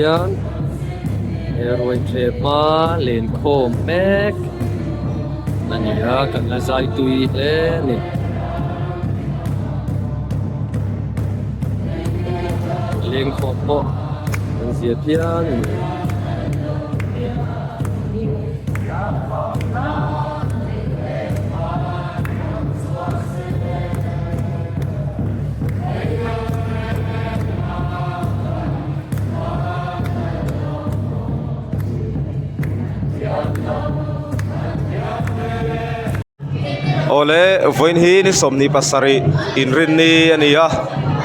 hian he ruai thleh hma lenkhawm mek a ni a kan la zai tui hle a ni. Lengkhawm pawh an zia phian a ni. Awle vawiin hi ni 27 inrinni a ni a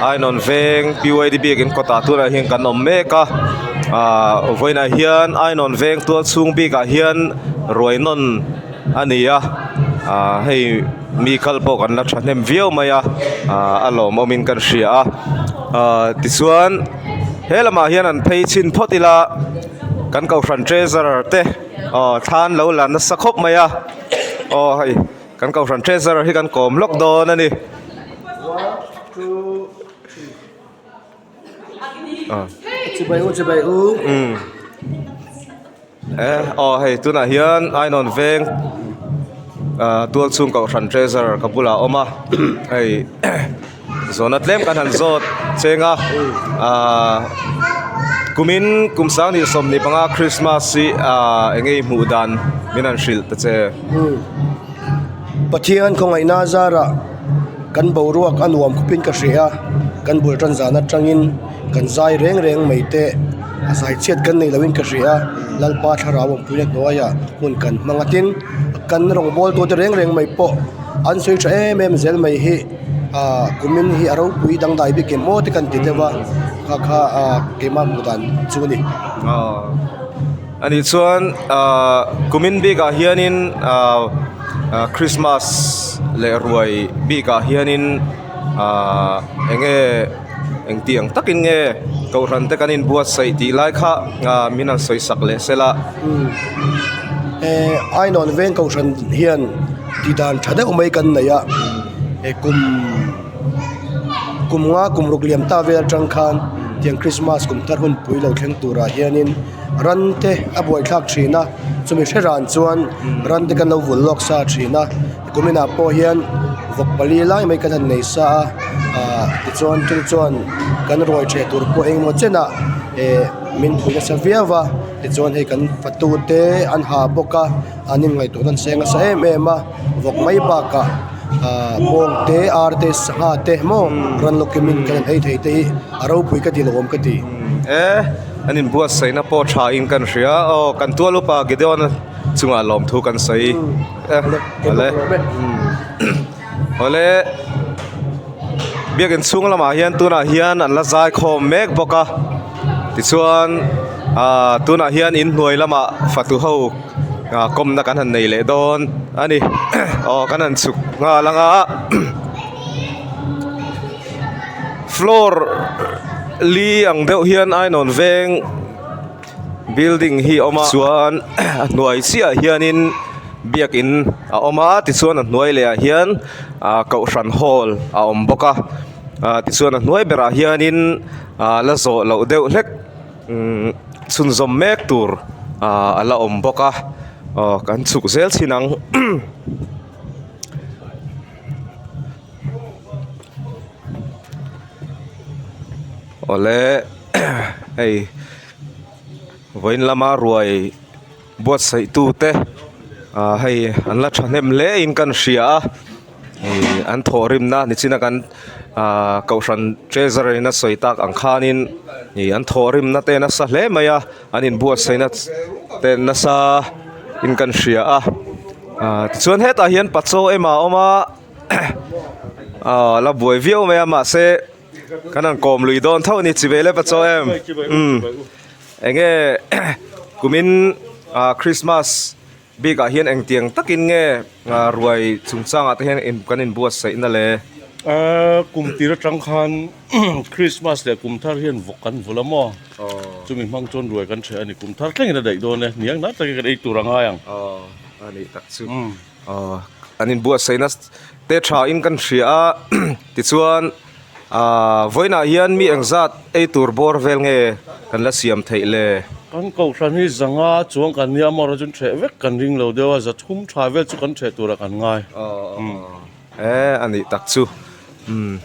Ainawn veng PYD biakin kawtah tunah hian kan awm mek a ah vawiinah hian Ainawn veng tual chhung bikah hian ruai nawn a ni a ah hei mi kal pawh kan la thahnem viau mai a ah a lawmawmin kan hria a ah tichuan he lamah hian an phei chhin phawt ila kan kohhran treasurer te aw thla an lo la nasa khawp mai a aw hei kan kohhran treasurer hi kan kawm lawk dawn a ni. Chibai u chibai u. E aw hei tunah hian Ainawn veng ah tual chhung kohhran treasurer ka bulah a awm a hei zawhna tlem kan han zawt cheng a ah kumin kum sanghnih 25 Christmas hi ah eng nge i hmuh dan min han hrilh ta che. Pathian khawngaihna zarah kan boruak a nuam khawpin ka hria a kan bul tan zan atangin kan zai reng reng mai te a zai chhiat kan nei loin ka hria a Lalpa thlarau awmpuina hnuaiah hmun kan hmang a tin kan rawngbawltu te reng reng mai pawh an sawi tha em em zel mai hi ah kumin hi a ropui dangdai bik em aw te kan ti deuh a kha kha ah keimah hmuh dan chu a ni. Ani chuan ah kumin bikah hianin ah Christmas leh ruai bikah hianin ah eng nge. Engtiang takin nge Kohhran te kan inbuatsaih tih lai kha min han sawi sak leh se la. Eh, Ainawn veng Kohhran hian tih dan tha deuh mai kan nei a, eh kum kum nga kum ruk liam ta vel atang khan tiang Christmas kum thar hun pui lo thleng turah hianin ran te a buaithlak thin a, chumi hre ran chuan ran te kan lo vul lawk sa thin a. Kuminah pawh hian vawk pali lai mai kan han nei sa a ah tichuan chu chuan kan ruai ṭheh tur pawh engemaw chenah eh min pui nasa viau a tichuan hei kan fatu te an ha bawk a an inngaihtuah na an seng nasa em em a vawk mai bakah ah bawng te ar te sangha te maw ran lawk in kan han ei thei te hi a ropui ka ti lo awm ka ti. E an inbuatsaihna pawh tha in kan hria aw kan tual upa Gideon chungah lawmthu kan sawi. Awle awle biakin chhung lamah hian tunah hian an la zai khawm mek bawk a tichuan ah tunah hian inhnuai lamah fatu ho ah kawmna kan han nei leh dawn a ni aw kan han chhuk nghal ang a floor li ang deuh hian ainawn veng. Building hi a awm a chuan a hnuai chiah ah hianin biakin a awm a tichuan a hnuai leh ah hian ah kohhran hall a awm bawk a ah tichuan a hnuai berah hianin ah la zawh loh deuh hlek umm chhunzawm mek tur ah a la awm bawk a aw kan chhuk zel chhin ang. Awle hei vawiin lama ruai buatsaih tute ah hei an la thahnem hle in kan hria a ih an thawhrimna nichina kan ah kohhran treasurer in a sawi tak ang khanin ih an thawhrimna te nasa hle mai a an inbuatsaihna te nasa in kan hria a ah tichuan hetah hian pachaw ema a awm a ah la buai viau mai a mahse. Kan han kawm lui dawn tho a ni chi ve le pachaw em umm eng nge kumin ah Christmas bik ah hian engtiang takin nge ah ruai chungchangah te hian in kan inbuatsaih na le. Ahh kum tir atang khan Christmas leh kum thar hian vawk kan vul a maw chumi hmang chuan ruai kan ṭheh a ni kum thar thlengin a daih dawn e niang nai takin kan ei tur a ngai ang. Aw a nih tak chu. Aw an inbuatsaihna te tha in kan hria a tichuan. Aaa vawiinah hian mi engzat ei tur bawr vel nge kan la siam theih le? Kan kohhran hi zanga chuang kan nia amaw chu ṭheh vek kan ring lo deuh a, za thum ṭha vel chu kan ṭheh turah kan ngai. E a nih tak chu umm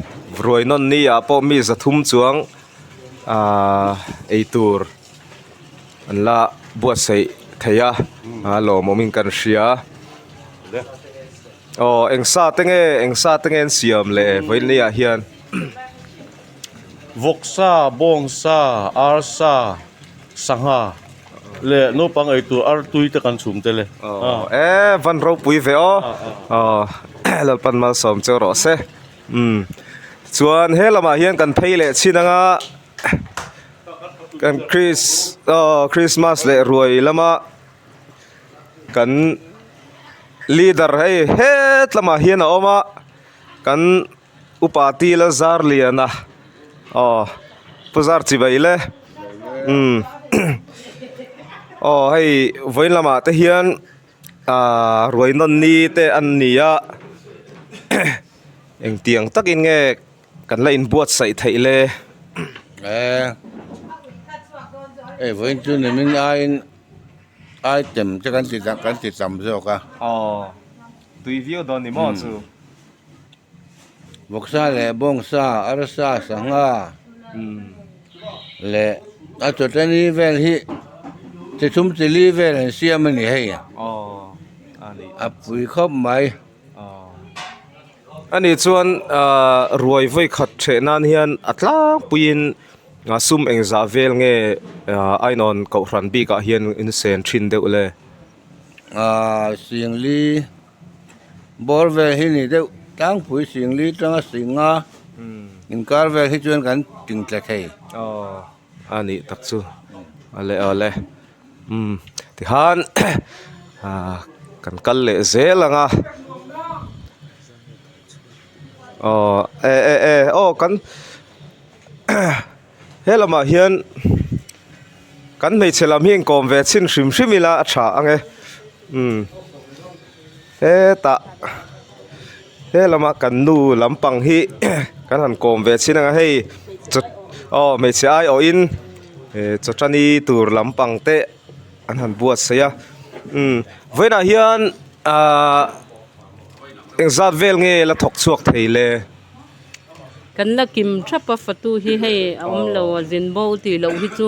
ruai nawn ni ah pawh mi za thum chuang aaa ei tur an la buatsaih thei a, a lawmawm in kan hria. Aw eng sa te nge eng sa te nge an siam le vawiin ah hian. Vawksa, bawngsa, arsa, sangha leh naupang eitur artui te kan chhum tel e. Aw e van ropui ve aw aw Lalpan malsawm cheu rawh se umm chuan he lamah hian kan phei leh chhin anga kan Chris aw Christmas leh ruai lama. Kan leader hei het lamah hian a awm a kan upa T Lalzarliana aw pu zar chi bai le umm aw hei vawiin lamah te hian ahh ruai nawn ni te an ni a engtiang takin nge kan la inbuatsaih theih le. Hei vawiin chu nimin aiin. Item te kan ti kan ti tam zawk a. Aw tui viau dawn ni maw chu. Vawksa leh bawngsa, arsa, sangha leh a chawtani vel hi chi thum chi li vel an siam a ni hei. Aw a ni. A pui khawp mai. Aw ani chuan ah ruai vawi khat ṭheh nan hian a tlangpuiin. A sum engzah vel nge ainawn kohhran bikah hian in sen thin deuh le? Aaa Singli bawr vel hi ni deuh tlangpui Singli tanga Singa inkar vel hi chuan kan ting tla thei. Aw a nih tak chu awle awle umm tikhan ah kan kal leh zel ang a aw e e e aw kan. He lamah hian kan hmeichhe lam hi inkawm ve chhin hrim hrim ila a tha ang e umm hetah he lama kan nu lampang hi kan han kawm ve chhin ang a hei chaw aw hmeichhe aiawhin eh chawtani tur lampang te an han buatsaih a umm vawiinah hian ahh engzat vel nge la thawk chhuak thei le. Kan la kim thap a fatu hi hei a awm lo a zin bo tih loh hi chu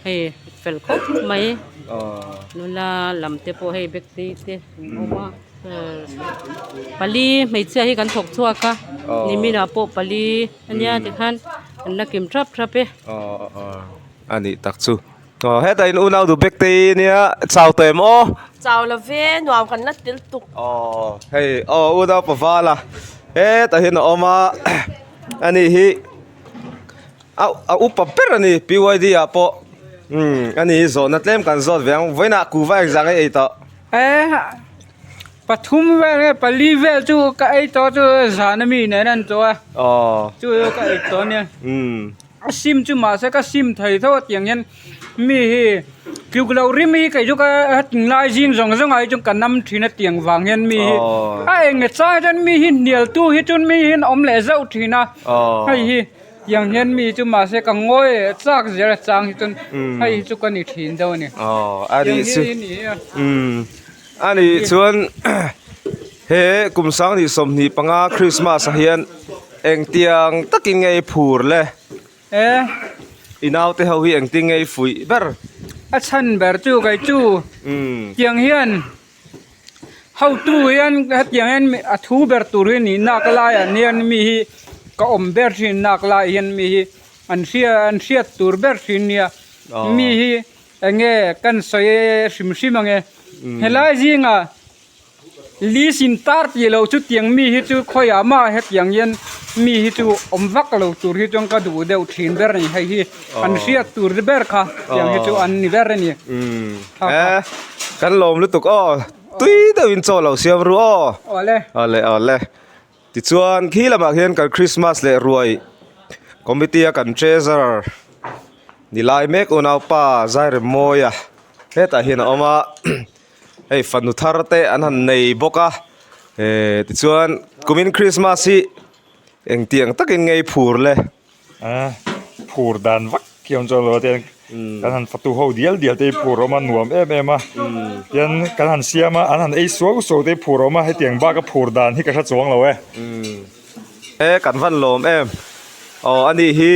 hei fel khawp mai nula lam te pawh hei bag te te an awm a pali hmeichhia hi kan thawk chhuak a nimin ah pawh pali ania tikhan an la kim thap thap e. A nih tak chu. Aw hetah in unau duh bek te hi nia chau tawh em aw? Chau lo ve nuam kan la tel tuk. Aw hei aw unau pavala hetah hian a awm a ani hi a a upa ber a ni PYD ah pawh umm ani hi zawhna tlem kan zawt ve ang vawiinah kuhva engzah nge ei tawh? E pathum vel nge pali vel chu ka ei tawh chu zan ami nen an tawh a aw chu ka ei tawh ania umm. A sim chu mahse ka sim thei tho a tiang hian mi hi tluk loh rim hi kei chu ka tinglai zing zawng zawng ah hi chuan ka nam thin a tiang vang hian mi hi a eng nge chang chuan mi hi hnial tu hi chuan mi hian awm leh zauh thin a hei hi tiang hian mi chu mahse ka ngawi leh chak zel a chang hi chuan hei hi chu ka ni thin deuh a ni tiang hi ni a. Ani chuan he kum sanghnih 25 Christmas ah hian Engtiang takin nge i phur le? E. I naute ho hi engtin nge i fuih ber? A chhan ber chu kei chu tiang hian hotu hian hetiang hian a thu ber tur hi ni nak laiah hian mi hi ka awm ber thin nak lai hian mi hi an hria an hriat tur ber thin nia mi hi enge kan sawi hrim hrim ange helai zingah List in tar tih loh chu tiang mi hi chu khawiah mah hetiang hian mi hi chu awm vak lo tur hi chuan ka duh deuh thin ber a ni hei hi an hriat tur ber kha tiang hi chu an ni ber a ni. E kan lawm lutuk aw tui deuhin chaw lo siam ru aw. Awle. Awle awle tichuan khi lamah khian kan Christmas leh ruai committee a kan treasurer ni lai mek unaupa Zairemmawia hetah hian a awm a. Hei fanu thar te an han nei bawk a eh tichuan kumin Christmas hi. Engtiang takin ngei phur le. A phur dan vak hi awm chuan lo a tian kan han fatu ho dial dial te hi phur awm a nuam em em a tian kan han siam a an han ei suau suau te hi phur awm a hetiang bak a phur dan hi ka hre chuang lo e. E kan van lawm em aw ani hi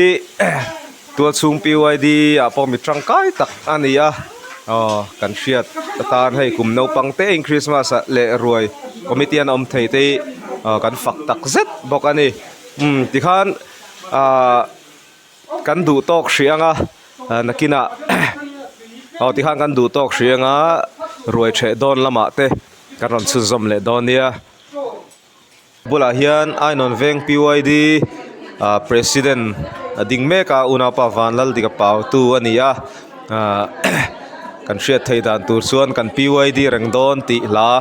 tualchhung PYD ah pawh mi tangkai tak a ni a aw kan hriat atan hei kum naupang te in Christmas ah leh ruai committee an awm thei te hi kan fak tak zet bawk a ni umm tikhan ahh kan duh tawk hrih anga nakinah aw tikhan kan duh tawk hrih anga ruai theh dawn lamah te kan rawn chhunzawm leh dawn nia. Bulah hian Ainawn Veng PYD ah President a ding mek a unaupa Vanlaldika Pautu a ni a ah kan hriat theih dan tur chuan kan PYD reng dawn tih hla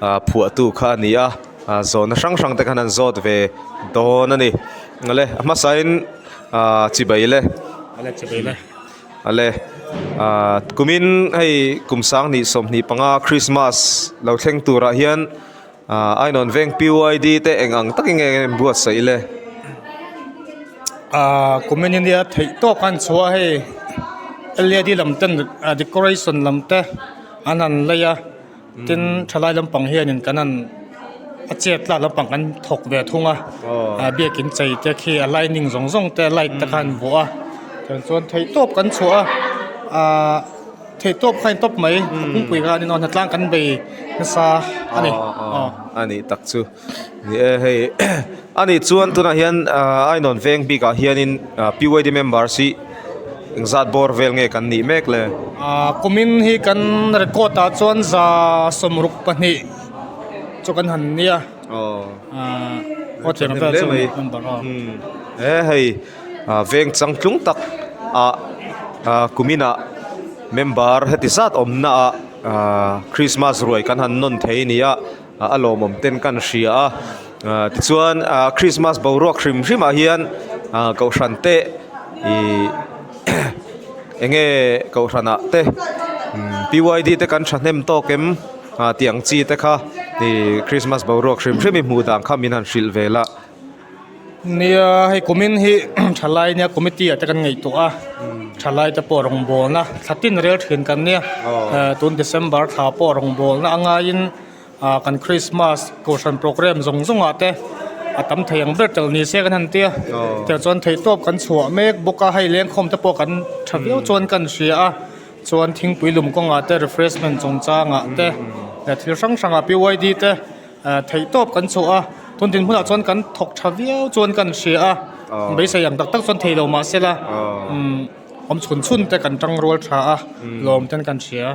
ah phuahtu kha a ni a ah zawhna hrang hrang te khan an zawt ve dawn a ni awle a hmasain ah chibai le awle ah kumin hei kum sanghnih 25 Christmas lo thleng turah hian. Aaa Ainawn veng PYD te eng ang takin nge nge buatsaih le? Aaa kumin ania theih tawk an chhuah a hei led lam ten decoration lam te an han lei a tin thalai lampang hianin kan han a chet tlak lampang kan thawk ve thung a biakin chei te khi a lining zawng zawng te light te kha an vuah a chuan theih tawp kan chhuah a aaa. Theih tawp kha in tawp mai kungpui kha an hnatlang kan bei nasa a ni. A nih tak chu ni e hei a nih chuan tunah hian Ainawn veng bikah hianin PYD members hi engzat bawr vel nge kan nih mek le? Kumin hi kan record ah chuan 62 chu kan han nia. Aw thehnem hle mai e hei veng changtlung tak ah kuminah member heti zat awmna ah Christmas ruai kan han nawn thei a ni a a lawmawm ten kan hria a tichuan Christmas boruak hrim hrim ah hian kohhran te ihh enge kohhran ah te PYD te kan thahnem tawk em tih ang chi te kha ih Christmas boruak hrim hrim i hmuh dan kha min han hrilh vel a. Nia hei kumin hi thalai nia committee ah te kan ngaihtuah a thalai te pawh rawngbawlna thla tin rel thin kan nia tun December thla pawh rawngbawlna a ngaiin ah kan Christmas kohhran programme zawng zawng ah te a tam thei ang ber tel ni se kan han tia tiang chuan theihtawp kan chhuah mek bawk a hei lengkhawm te pawh kan tha viau chuan kan hria a chuan thingpui lum kawngah te refreshment chungchang ah te thil hrang hrang ah PYD te theihtawp kan chhuah a tun din hmunah chuan kan thawk tha viau chuan kan hria a beisei ang tak tak chuan theilo mahsela umm awm chhun chhun te kan tangrual tha a lawm ten kan hria.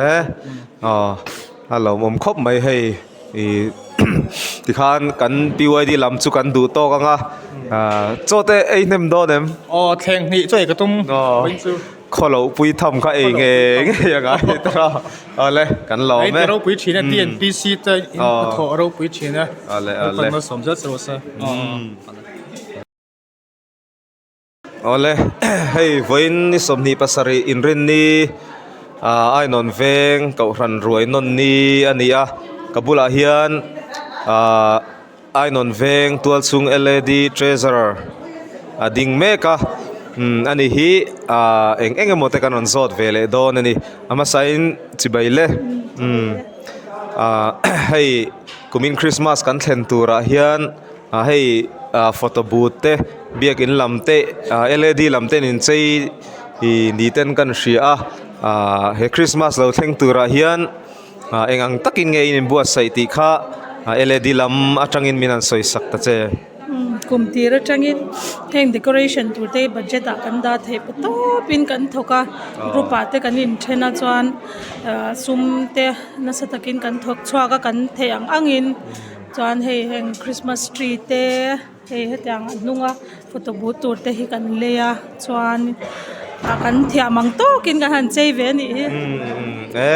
E aw a lawmawm khawp mai hei ih tikhan kan PYD lam chu kan duh tawk ang a ah chaw te ei hnem dawn em? Aw thleng hnih chu ei ka tum vawiin chu. Khawlo pui tham kha ei ngei ngei ang a hei ta awle kan lawm e. Hei ropui thin a TNPC te in hnathawh ropui thin a. Awle awle. Kan malsawm zet rawh se. Awle hei vawiin ni 27 inrinni ah Ainawn veng kohhran ruai nawn ni a ni a ka bulah hian ah Ainawn veng tualchhung LAD treasurer a ding mek a umm ani hi ah eng eng emaw te kan rawn zawt ve leh dawn a ni a hmasain chibai le umm ah hei kumin Christmas kan thlen turah hian. ah hei ah photo booth te biakin lam te ah led lam ten inchei ih ni ten kan hria a ah he christmas lo thleng turah hian ah eng ang takin nge in inbuatsaih tih kha ah led lam atangin min han sawi sak ta che. Kum tir atangin heng decoration tur te hi budget ah kan dah theih pa tawpin kan thawk a group ah te kan inthen a chuan ah sum te nasa takin kan thawk chhuak a kan theih ang angin. Chuan hei heng christmas tree te hei hetiang a hnunga photo booth tur te hi kan lei a chuan ah kan thiam ang tawkin kan han chei ve a nih hi. E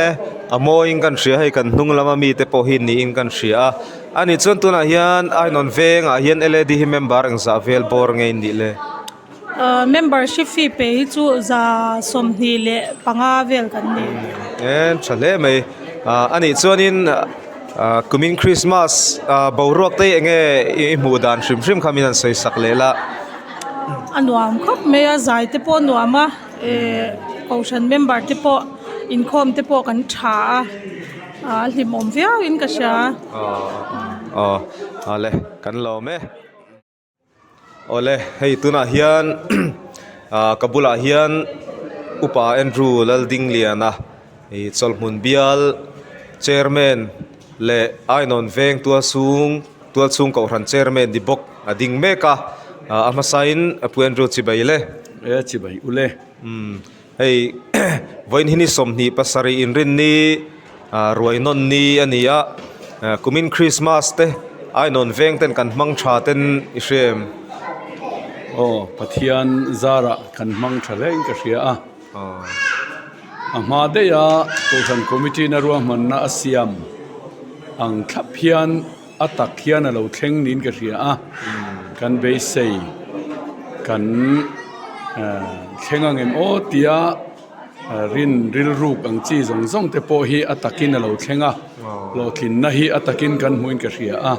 a mawiin kan hria hei kan hnung lama mite pawh hi niin kan hria a ani chuan tunah hian Ainawn vengah hian lad hi member engzah vel bawr nge in nih le? Ahh membership fee pe hi chu 25 vel kan ni. E tha hle mai ah anih chuanin. Kumin Christmas boruak te hi enge i hmuh dan hrim hrim kha min han sawi sak leh la. A nuam khawp mai a, zai te pawh a nuam a, eh kohhran member te pawh inkhawm te pawh kan tha a, a hlimawm viau in ka hria. Aw awle kan lawm e. Awle hei tunah hian ah ka bulah hian upa Andrew Laldingliana ih chawlhmun bial chairman leh Ainawn veng tualchhung tualchhung kohhran chairman ni bawk a ding mek a ah a hmasain Pu Andrew chibai le. E chibai ule. Umm hei vawiin hi ni 27 inrinni ah ruai nawn ni a ni a kumin Christmas te Ainawn veng ten kan hmang tha ten i hria em? Aw Pathian zarah kan hmang tha hle in ka hria a a hma daih a Kohhran Committee na ruahmanna a siam ang thlap hian a tak hian a lo thleng niin ka hria a kan beisei kan thleng ang em aw tia rin rilruk ang chi zawng zawng te pawh hi a takin a lo thleng a hlawhtlinna hi a takin kan hmuhin ka hria a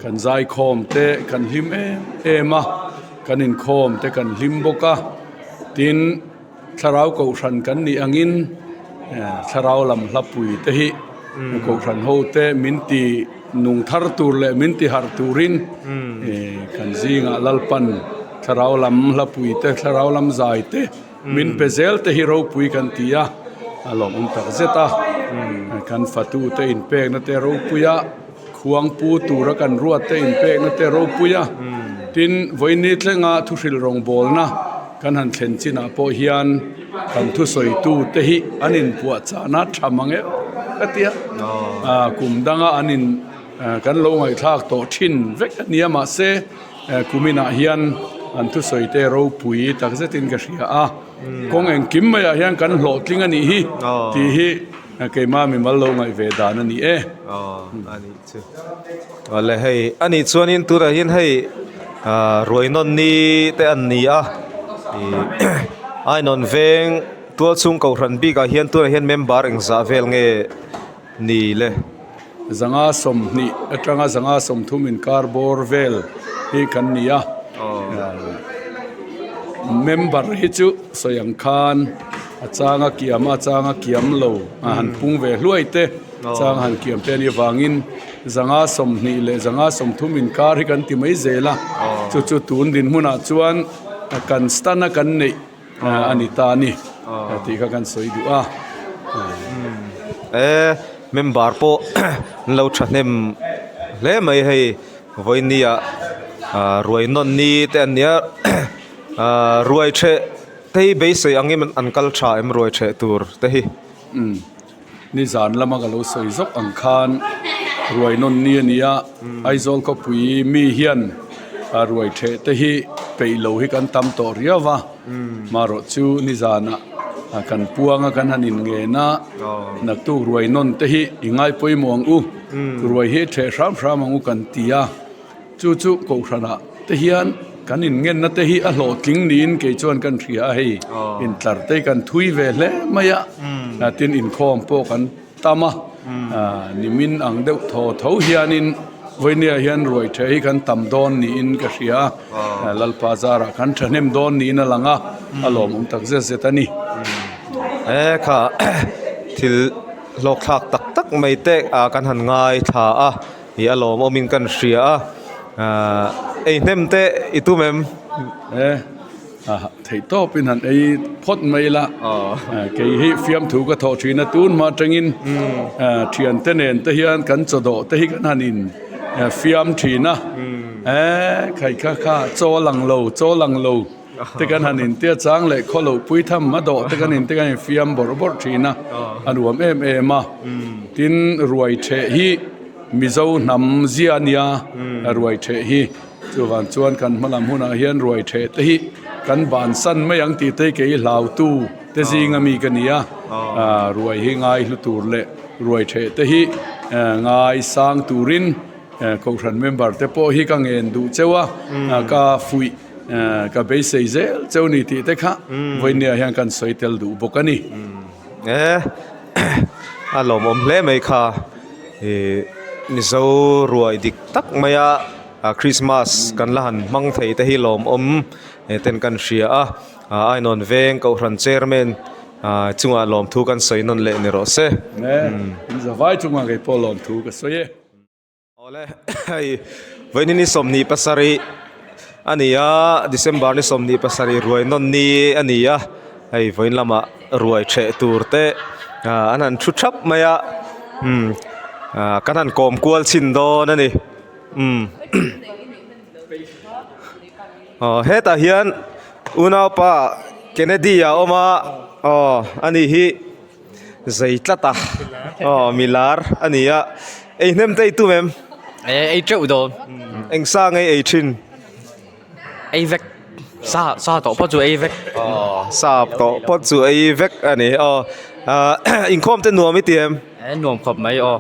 kan zaikhawm te kan hlim em em a kan inkhawm te kan hlim bawk a tin. Thlarau kohhran kan nih angin thlarau lam hlapui te hi kohhran ho te min ti nung thar tur leh min ti harh turin kan zingah Lalpan thlarau lam hlapui te thlarau lam zai te min pe zel te hi ropui kan ti a, a lawmawm tak zet a, kan fatu te inpekna te ropui a, khuangpu tura kan ruat te inpekna te ropui a, tin vawiin thlenga thuhrilh rawngbawlna. Kan han thlen chinah pawh hian kan thusawitu te hi an inpuahchahna tha mang em ka ti a, kum danga an in kan lo ngaihthlak tawh thin vek a nia mahse kuminah hian an thusawi te ropui tak zetin ka hria a, kawng engkim maiah hian kan hlawhtling a nih hi tih hi keimah mimal lo ngaih ve dan a ni e. Awle hei a nih chuanin tunah hian hei ah ruai nawn ni te an ni a ih ainawn veng tual chhung kohhran bikah hian tunah hian member engzah vel nge ni le. Zanga 20 atanga zanga 30 inkar bawr vel hi kan ni a member hi chu sawi ang khan a changa kiam a changa kiam lo a han pung ve hluai te. Chang han kiam te anih avangin zanga 20 leh zanga 30 inkar hi kan ti mai zel a, chu chu tun dinhmunah chuan kan stand a kan neih a ni ta a ni tih kha kan sawi duh a. E member pawh an lo thahnem hle mai hei vawinia ruai nawn ni te an nia ruai theh te hi beisei angin an kal tha em ruai theh tur te hi. Nizan lama ka lo sawi zawk ang khan ruai nawn ni a ni a, Aizawl khawpui mi hian ruai theh te hi peih lo hi kan tam tawh riau va, marawh chu nizanah kan puang a kan han inngen a, naktuk ruai nawn te hi i ngai pawimawh ang u, ruai hi theh hram hram ang u kan ti a. Chu chu Kohhranah te hian kan inngenna te hi a hlawhtling niin kei chuan kan hria a, hei intlar te kan thui ve hle mai a, tin inkhawm pawh kan tam a, nimin ang deuh thaw tho hianin vawinia hian ruai ṭheh hi kan tam dawn niin ka hria a, Lalpa zarah kan ṭhahnem dawn niin a lang a, a lawmawm tak zet zet a ni. He kha thil hlawkthlak tak tak mai te kan han ngaithla a. Ih a lawmawmin kan hria a, ahh ei hnem te i tum em? E, ah theih tawpin han ei phawt mai la, kei hi fiamthu ka thawh thin a, tun hma atangin thiante nen te hian kan chawdawh te hi kan han in fiam thin a, e khai kha kha chaw lang lo, chaw lang lo te kan han in tia chang leh khaw loh pui tham a dawh te kan in te kan in fiam bawrh bawrh thin a, a nuam em em a, tin ruai theh hi. Mizo hnam zia a nia ruai theh hi chuvang chuan kan hma lam hunah hian ruai theh te hi kan bansan mai ang tih te hi kei hlautu te zinga mi ka ni a, ruai hi ngai hlu tur leh ruai theh te hi ngai sang turin kohhran member te pawh hi ka ngen duh cheu a, ka fuih ka beisei zel cheu ni tih te kha vawinia hian kan sawi tel duh bawk a ni. E a lawmawm hle mai kha. Ih. Mizo ruai dik tak maia Christmas kan la han hmang thei te hi lawmawm ten kan hria a Ainawn veng Kohhran Chairman chungah lawmthu kan sawi nawn leh ni rawh se. In zavai chungah kei pawh lawmthu ka sawi e. Awle hei vawiin ni 27 a ni a December ni 27 ruai nawn ni a ni a hei vawiin lamah ruai theh tur te ah an han thu thap mai a umm ah kan han kawm kual chhin dawn a ni umm aw hetah hian unaupa Kennedy a awm a aw a ni hi. Zei tlat a, aw mi lar a ni a, ei hnem te i tum em? Ei teuh dawn. Eng sa ngei ei thin? Ei vek, sa sa tawh pawh chu ei vek. Aw sa tawh pawh chu ei vek a ni aw, inkhawm te nuam i ti em? Nuam khawp mai aw,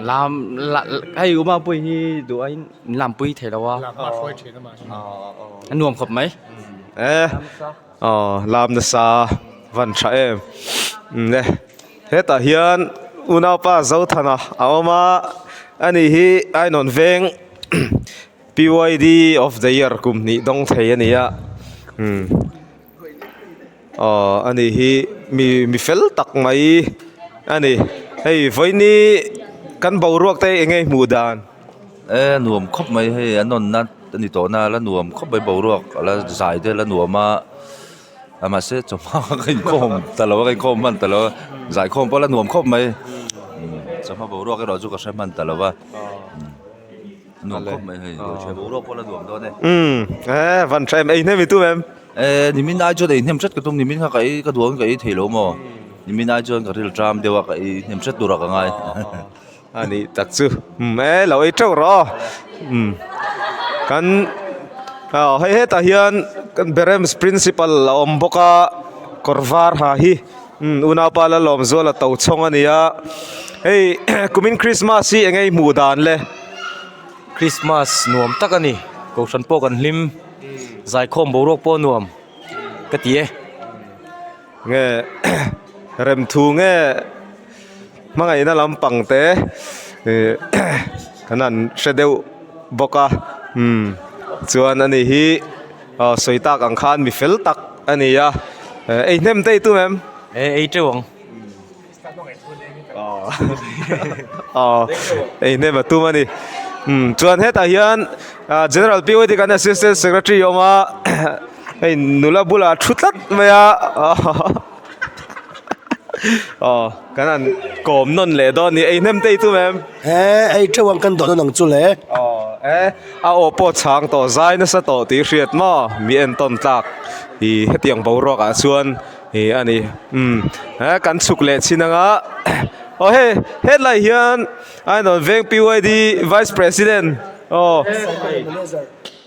lam la hei u Mapuii hi duh aiin min lampui thei lo a, a nuam khawp mai. E. Aw lam nasa van tha em umm le hetah hian unaupa Zothana a awm a ani hi Ainawn veng PYD of the year kum hnih dawng thei a ni a umm aw ani hi mi mi fel tak mai a ni hei vawiini kan boruak te eng nge hmuh dan. E nuam khawp mai hei a nawnna a ni tawh na a la nuam khawp mai boruak a la zai te a la nuam a a mahse chawhma ka inkhawm ta lo a ka inkhawm hman ta lo a zaikhawm pawh a la nuam khawp mai chawhma boruak erawh chu ka hre hman ta lo va nuam khawp mai hei boruak pawh a la nuam dawn e. Umm e van tha em ei hnem i tum em? E nimin ai chuan ei hnem hret ka tum nimin kha ka ei ka duang ka ei thei lo maw nimin ai chuan ka ril ṭam deuh a ka ei hnem hret tur ah ka ngai. A nih tak chu umm e lo ei teuh rawh aw umm kan aw hei hetah hian kan Berems principal a awm bawk a kawr var ha hi umm unaupa Lalawmzuala tochhawng a ni a hei kumin Christmas hi eng nge i hmuh dan le? Christmas nuam tak a ni kohhran pawh kan hlim zaikhawm boruak pawh a nuam ka ti e. Nge remthu nge. Hmangaihna lampang te ih kan han hre deuh bawk a umm chuan ani hi aw sawi tak ang khan mi fel tak a ni a ei hnem te i tum em? E ei teuh ang. Aw ei hnem a tum a ni umm chuan hetah hian General PYD kan Assistant Secretary a awm a hei nula bulah a thu tlat mai a. Aw kan han kawm nawn leh dawn ni ei hnem te i tum em? He ei teuh ang kan dawh nawn ang chu le. Aw e a aw pawh chhang tawh zai nasa tawh tih hriat maw mi entawn tlak ih hetiang boruak ah chuan ih a ni umm he kan chhuk leh chin anga aw hei hetlai hian Ainawn veng PYD vice president aw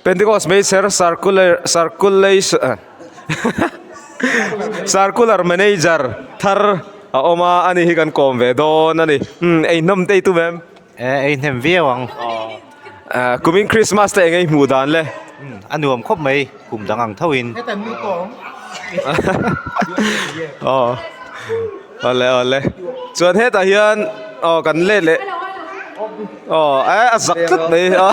Pentecost Meichher circular circulation circular manager thar a awm a ani hi kan kawm ve dawn a ni umm ei hnawm te i tum em? E ei hnem viau ang. Ah kumin Christmas te eng ei hmuh dan le? A nuam khawp mai kum dang ang tho in. Aw awle awle chuan hetah hian aw kan let leh aw e a zak tlat mai a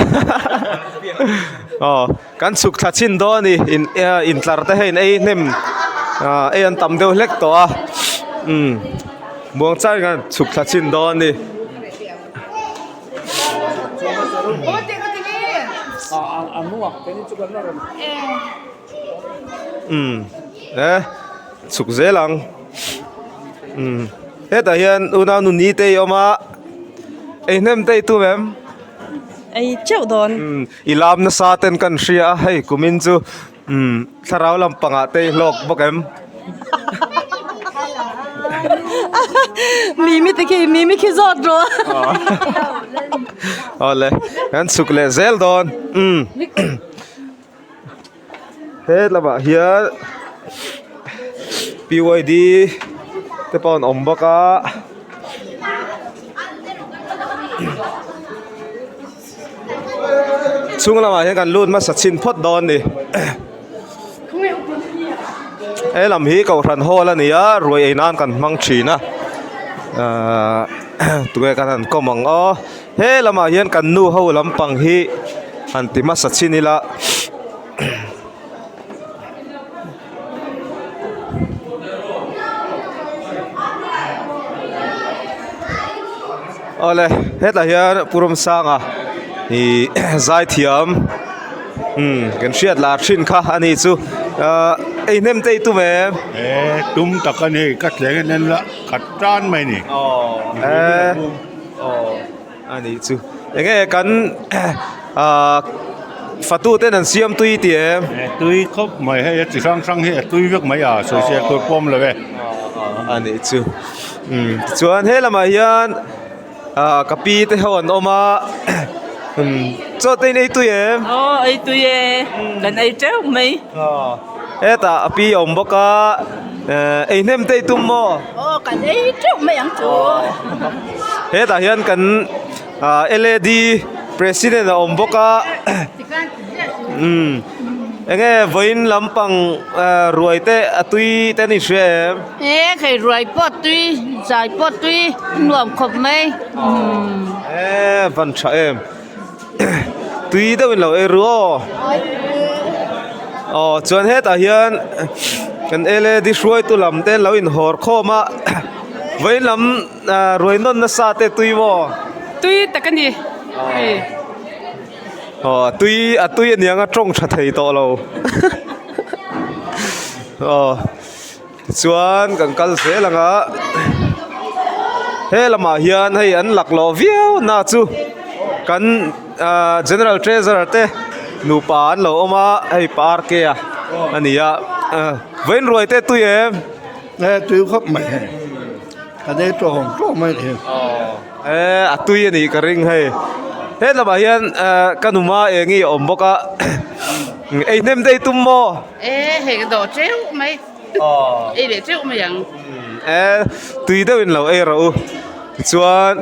aw kan chhuk thla chhin dawn a ni in intlar te hian ei hnem ah ei an tam deuh hlek tawh a umm muang chang in kan chhuk thla chhin dawn a ni. Umm e chhuk zel ang umm hetah hian unau nuni te i awm a ei hnem te i tum em? Ei teuh dawn. Umm i lam nasa ten kan hria a hei kumin chu umm thlarau lampangah te i hlawk bawk em? Mimi te khi Mimi khi zawt rawh. Awle kan chhuk leh zel dawn umm. He lamah hian PYD te pawh an awm bawk a. Chhung lamah hian kan lut hmasa chhin phawt dawn a ni. He lam hi kohhran hall a ni a ruai ei nan kan hmang thin a ahh tunge kan han kawm ang aw. He lamah hian kan nu ho lampang hi han ti hmasa chhin ila. Awle hetah hian Pu Ramsanga ihh zaithiam umm kan hriat lar thin kha a ni chu ahh ei hnem te i tum em? E tum tak a ni ka tleng en en la khat tan mai ni. Aw aw. A nih chu. Enge kan ah fatu ten an siam tui tih em? Tui khawp mai hei a chi hrang hrang hi a tui vek mai a sawisel tur pawm lo e. A nih chu. Umm tichuan he lamah hian ah ka pi te ho an awm a umm chaw te in ei tui em? Aw ei tui e kan ei teuh mai. Hetah a pi a awm bawk a eh ei hnem te i tum maw? Aw kan ei teuh mai ang chu. Hetah hian kan ah L_A_D president a awm bawk a umm enge vawiin lampang ah ruai te a tui te an inhria em? E hei ruai pawh a tui zai pawh a tui nuam khawp mai umm. E van tha em. Tui deuhin lo ei ru aw. Aw chuan hetah hian kan led hruaitu lam te lo inhawr khawm a vawiin lam ah ruai nawn nasa te tui maw? Tui tak a ni hei. Aw a tui a tui aniang a tawng tha thei tawh lo aw. Tichuan kan kal zel ang a, he lamah hian hei an laklawh viau na chu kan ahh general treasurer te nupa an lo awm a hei pa R K a a ni a vawiin ruai te tui em? E tui khawp mai hei ka nei tawng tawng mai ni e a tui a nih ka ring hei he lamah hian ahh ka numa eng nge a awm bawk a ei hnem te i tum maw? E hei ka dawh teuh mai. Ei leh teuh mai ang. E tui deuh in lo ei rawh u. Tichuan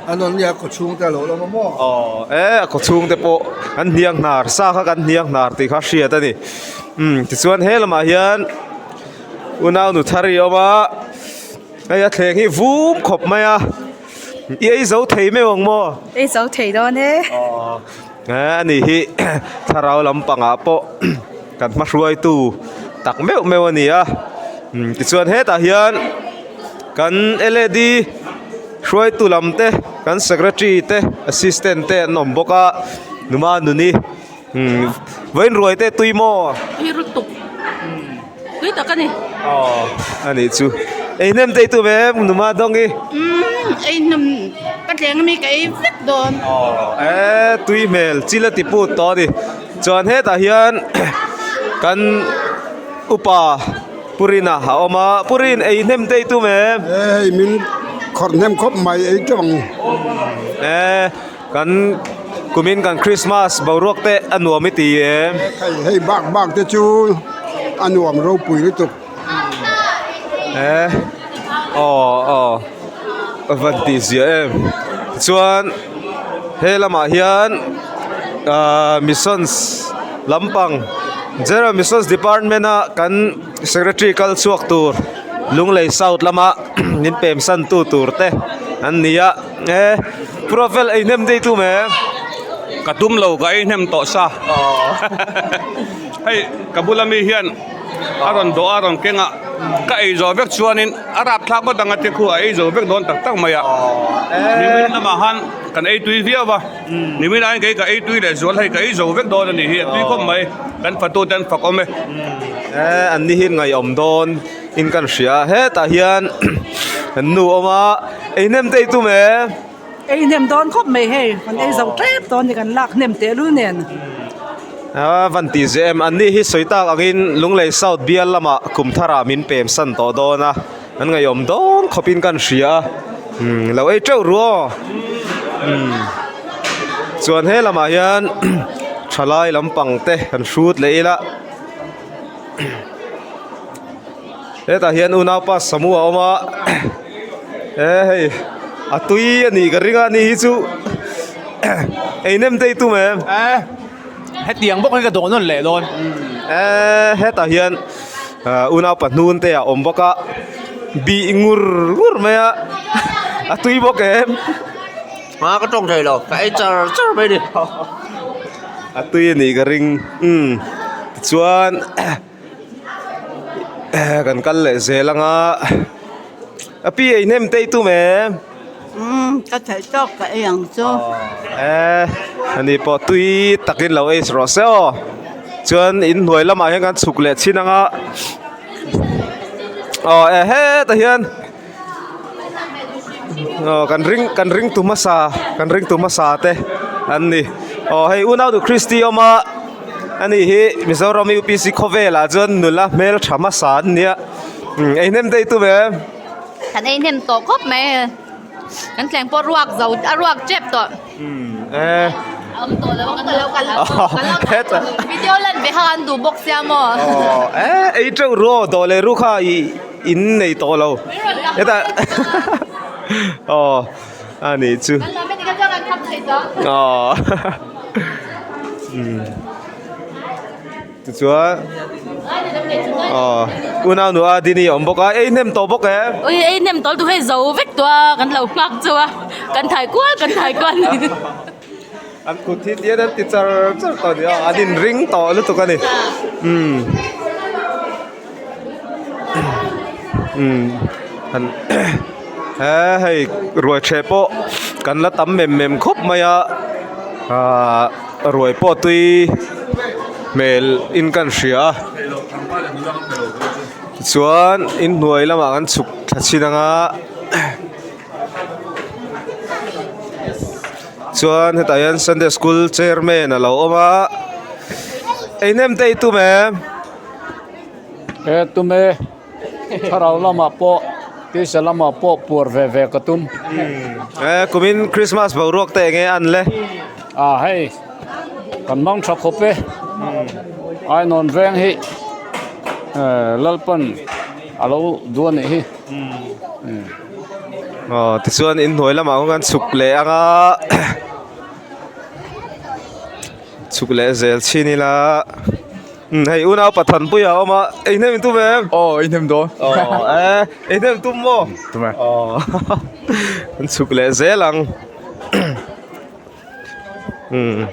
An rawn nia kaw chhung te a lo awm a maw? Aw e a kaw chhung te pawh an hniang hnar sa kha kan hniang hnar tih kha hriat a ni. Umm tichuan he lamah hian unau nu thar i awm a hei a thleng hi vum khawp mai a i ei zo thei meuh ang maw? Ei zo thei dawn e. A ni hi thlarau lampangah pawh kan hma hruaitu tak meuh meuh a ni a tichuan hetah hian kan lad hruaitu lam te kan secretary te assistant te an awm bawk a numa nuni vawiin ruai te tui maw? Tui lutuk tui tak a ni. Aw a nih chu ei hnem te i tum em numa dawng i? Umm ei hnem ka tleng ami ka ei vek dawn. Aw e tui hmel chil a ti put tawh a ni chuan hetah hian kan upa Purina a awm a Purin ei hnem te i tum em? E hei min khawrh hnem khawp mai ei teuh ang. E. Kan kumin kan Christmas boruak te a nuam i ti em? Hei hei bak bak te chu a nuam ropui lutuk. E aw aw a van tih zia em chuan he lamah hian ahh missions lampang General Missions Department a kan secretary kal chhuak tur Lunglei South lama min pem san tu tur te an ni a. E profile ei hnem dei tum e. Ka tum lo ka ei hnem tawh sa. Hei ka bula mi hian a rawn dawh a rawn keng a ka ei zawh vek chuanin a rapthlak ngawt ang a ti khu a ei zo vek dawn tak tak mai a. Nimin lamah khan kan ei tui viau va nimin aiin kei ka ei tui leh zual hei ka ei zo vek dawn a nih hi a tui khawp mai kan fatu te an fak awm e. E an ni hi ngaihawm dawn. In kan hria a hetah hian an nu awm a ei hnem te i tum e. Ei hnem dawn khawp mai hei kan ei zo tep dawn ni kan lak hnem teh lul nen. A van tih zeh em an ni hi sawi tak angin Lunglei South bial lamah kum tharah min pem san tawh dawn a an ngaihawm dawn khawpin kan hria a umm lo ei teuh ru aw umm chuan he lamah hian thalai lampang te kan hrut leh ila. Hetah hian unaupa Samu a awm a e hei a tui a nih ka ring a ni hi chu ei nem te i tum em? E hetiang bawk hi ka dawh nawn leh dawn. E hetah hian unaupa hnun te a awm bawk a bih ngur ngur mai a. A tui bawk em? A ka tawng thei lo, ka ei char char mai ni. A tui a nih ka ring. Umm tichuan kan kal leh zel anga a pi ei hnem te i tum em? Umm ka theih tawk ka ei ang chu. E ani pawh tui takin lo ei rawh se aw. Chuan inhnuai lamah hian kan chhuk leh chin anga aw e hetah hian. Aw kan ring kan ring tu hmasa kan ring tu hmasa te an ni aw hei unau nu Christy awm a ani hi Mizoram UPC khawvel ah chuan nula hmeltha hmasa an nia ei hnem daih tum em. Kan ei hnem tawh khawp mai kan thleng pawh ruak zo a ruak tep tawh. E. A awm tawh lo a kan lo kan lo video lan ve kha an duh bawk sia maw. Aw e ei teuh ru aw dawh leh ru kha i in nei tawh lo hetah aw a nih chu aw umm. Tichuan aw unau nu a Dini a awm bawk a, ei hnem tawh bawk e. Ui ei hnem tawh lutuk hei zo vek tawh a kan lo nghak chu a, kan thai kual kan thai kual ni. An kut hi tian an ti char char tawh a ni a, an inring tawh lutuk a ni. Umm umm han he hei ruai ṭheh pawh kan la tam mem mem khawp mai a ahh. Ruai pawh tui hmel in kan hria a tichuan inhnuai lamah kan chhuk thla chhin anga chuan hetah hian sunday school chairman alo awm a ei hnem te i tum em? He tum e. Thlarau lamah pawh tisa lamah pawh puar ve ve ka tum. E kumin Christmas boruak te enge an le? A hei kan mang tha khawp e. Ainawn veng hi Lalpan a lo duh a nih hi. Aw tichuan inhnuai lamah khaw kan chhuk leh anga chhuk leh zel chhin ila. Hei unau Pathanpui a awm a, ei hnem in tum em? Aw ei hnem dawn. Aw e, ei hnem tum maw? Tum e. Aw an chhuk leh zel ang. Umm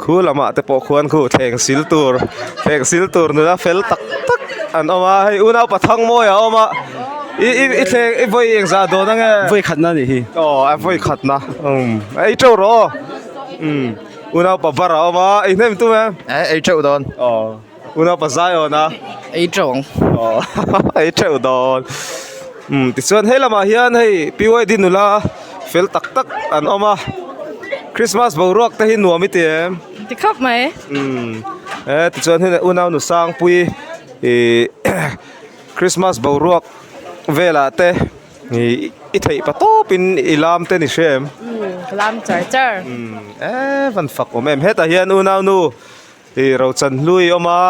khu lamah te pawh khuan khu thleng sil tur thleng sil tur nula fel tak tak an awm a, hei unau Pathangmawi a awm a, i i i thleng i vawi engzah dawn ange? Vawi khatna a nih hi. Aw a vawi khatna umm ei teuh rawh aw umm. Unaupa bar a awm a, ei hnem tum em? Eh, ei teuh dawn. Aw, unaupa zai awn a. Ei teuh ang. Aw, ei teuh dawn. Umm, tichuan hei lamah hian hei PYD nula fel tak tak an awm a. Christmas boruak te hi nuam i ti em? Ti khawp mai. Umm, eh tichuan hei unau nu Sangpui ih Christmas boruak velah te. Ih i theih pa tawp in i lam te ni hre em? Umm ka lam char char. Umm e van fak awm em hetah hian unau nu ih rochan hlui awm a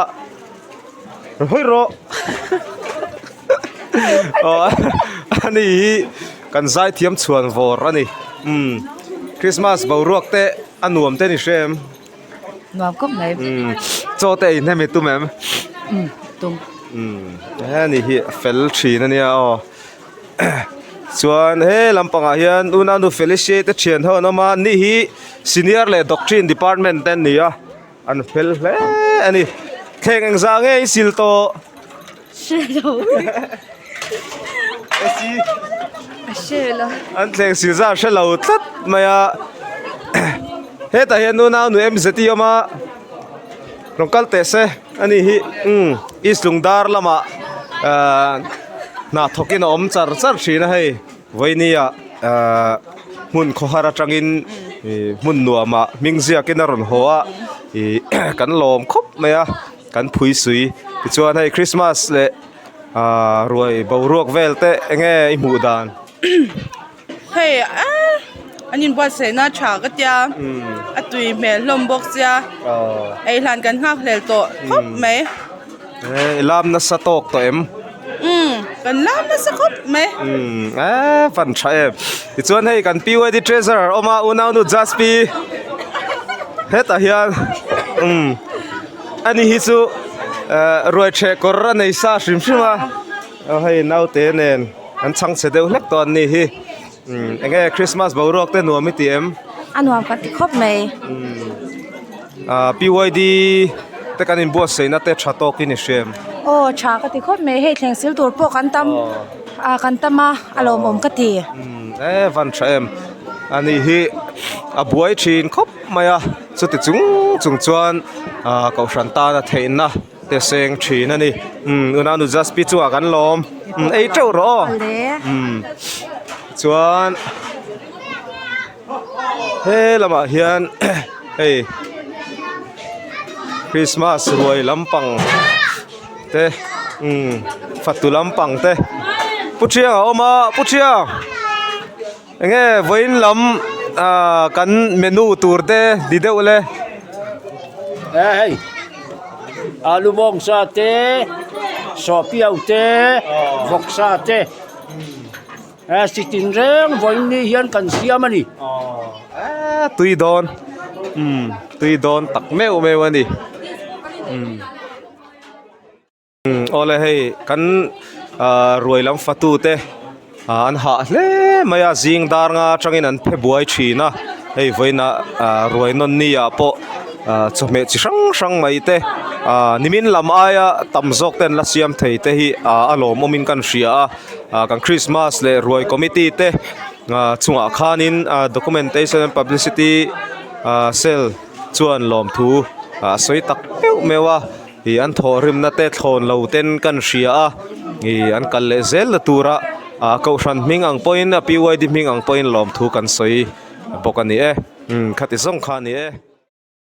hawi rawh aw ani hi kan zaithiam chhuan vawr a ni umm Christmas boruak te a nuam te ni hre em? Nuam khawp mai. Umm chaw te ei hnem i tum em? Umm tum. Umm heni hi a fel thin a nia aw chuan he lampangah hian unau Felicia te thian ho an awm a ni hi senior leh doctrine department te an ni a an fel hle a ni thleng engzah nge i sil tawh? Hre lo. Hre lo. An thleng sil zat hre lo tlat mai a. Hetah hian nunau nu MZT awm a. Rawn kal teh se ani hi umm East Lungdar lamah ahh hna thawkin a awm char char thin a hei. Vawinia ahh hmun khawhar atangin ih hmun nuamah hming ziakin a rawn haw a ih kan lawm khawp mai a. Kan phui sui tichuan hei Christmas leh ahh ruai boruak vel te enge i hmuh dan? Hei ah an inbuatsaihna tha ka tia a tui hmel hlawm bawk sia ei hlan kan nghak hlel tawh khawp mai. I lam nasa tawk tawh em? Umm kan lam nasa khawp mai. Umm eee van tha em tichuan hei kan PYD treasurer awm a unaunu Jaspi hetah hian umm. Ani hi chu ruai ṭheh kawr a nei sa hrim hrim a, aw hei naute nen an chhang chhe deuh hlek tawh an ni hi. Eng nge Christmas boruak te nuam i ti em? A nuam ka ti khawp mai. Ah PYD te kan inbuatsaihna te tha tawkin i hria em? Aw tha ka ti khawp mai hei thleng sil tur pawh kan tam ah kan tam a a lawmawm ka ti. E van tha em ani hi a buai thin khawp mai a chuti chung chung chuan ah kohhran tana theihna te seng thin a ni umm unau nu Jaspi chungah kan lawm umm ei teuh rawh aw umm chuan. He lamah hian hei Christmas ruai lampang te umm fatu lampang te Pu Thiang a awm a Pu Thiang eng nge vawiin lam ah kan menu tur te ni deuh le. E hei alu bawngsa te sawhpiau te vawksa te. He si tin reng vawiin ni hian kan siam a ni. Aw tui dawn umm tui dawn tak meuh meuh a ni umm umm awle hei kan ah ruai lam fatu te ah an hah hle mai a zing dar nga atangin an phe buai thin a hei vawiin ah ah ruai nawn ni ah pawh ah chawhmeh chi hrang hrang mai te ah nimin lam aia tam zawk te an la siam thei te hi ah a lawmawm in kan hria a. ah kan Christmas leh ruai committee te ah chungah khanin ah documentation and publicity ah cell chuan lawmthu ah a sawi tak meuh meuh a ih an thawhrimna te thlawn lo ten kan hria a ih an kal leh zel na tura ah kohhran hming ang pawhin a P Y D hming ang pawhin lawmthu kan sawi bawk a ni e umm khati zawng kha a ni e.